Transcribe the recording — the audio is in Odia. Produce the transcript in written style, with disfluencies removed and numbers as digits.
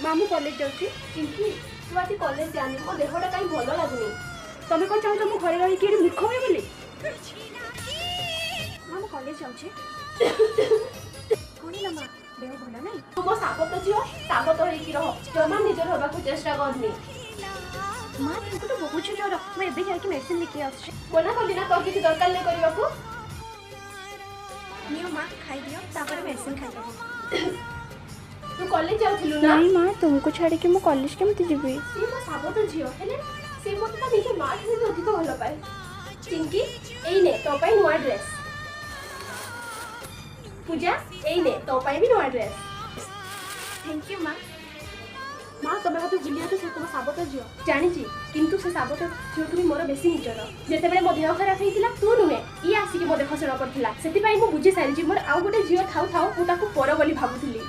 ମା, ମୁଁ କଲେଜ ଯାଉଛି। ଚିଙ୍କି, ତୁ ଆଜି କଲେଜ ଯାନି, ମୋ ଦେହଟା କାହିଁ ଭଲ ଲାଗୁନି। ତମେ କ'ଣ ଚାହୁଁଛ, ମୁଁ ଘରେ ରହିକି ଏଠି ମୂର୍ଖ ହୁଏ ବୋଲି? ମା, ମୁଁ କଲେଜ ଯାଉଛି। କ'ଣ ହେଲା ମା, ଦେହ ଭଲ ନାହିଁ? ତୁ ମୋ ସାବତ ଝିଅ, ସାବତ ହେଇକି ରହ, ଜମା ନିଜର ହବାକୁ ଚେଷ୍ଟା କରନି। ମା, ତୁମକୁ ତ ବହୁତ ଜ୍ୱର, ମୁଁ ଏବେ ଯାଇକି ମେଡିସିନ ନେଇକି ଆସୁଛି। ମନା କଲି ନା ତୋର କିଛି ଦରକାର ନାହିଁ କରିବାକୁ। ନିଅ ମା, ଖାଇଦିଅ, ତାପରେ ମେଡିସିନ ଖାଇଦେବ। ତୁ କଲେଜ ଯାଉଥିଲୁ ନା? ନାଇଁ ମା, ତୁମକୁ ଛାଡ଼ିକି ମୁଁ କଲେଜ କେମିତି ଯିବି? ସିଏ ମୋ ସାବତ ଝିଅ, ହେଲେ ସେ ମୋତେ ତା ନିଜ ମା ଠାରୁ ବି ଅଧିକ ଭଲ ପାଏ। ଚିଙ୍କି, ଏଇ ନେ ତୋ ପାଇଁ ନୂଆ ଡ୍ରେସ୍। ପୂଜା, ଏଇ ନେ ତୋ ପାଇଁ ବି ନୂଆ ଡ୍ରେସ୍। Thank you ମା। ମା, ତମେ ମୋତେ ଭୁଲି ଯାଉଛ, ସେ ତୁମ ସାବତ ଝିଅ ଜାଣିଛି, କିନ୍ତୁ ସେ ସାବତ ଝିଅଠୁ ବି ମୋର ବେଶୀ ନିଜର। ଯେତେବେଳେ ମୋ ଦେହ ଖରାପ ହେଇଥିଲା, ତୁ ନୁହେଁ, ଇଏ ଆସିକି ମୋ ଦେଖାଶୁଣା କରିଥିଲା। ସେଥିପାଇଁ ମୁଁ ବୁଝି ସାରିଛି, ମୋର ଆଉ ଗୋଟେ ଝିଅ ଥାଉ ଥାଉ ମୁଁ ତାକୁ ପର ବୋଲି ଭାବୁଥିଲି।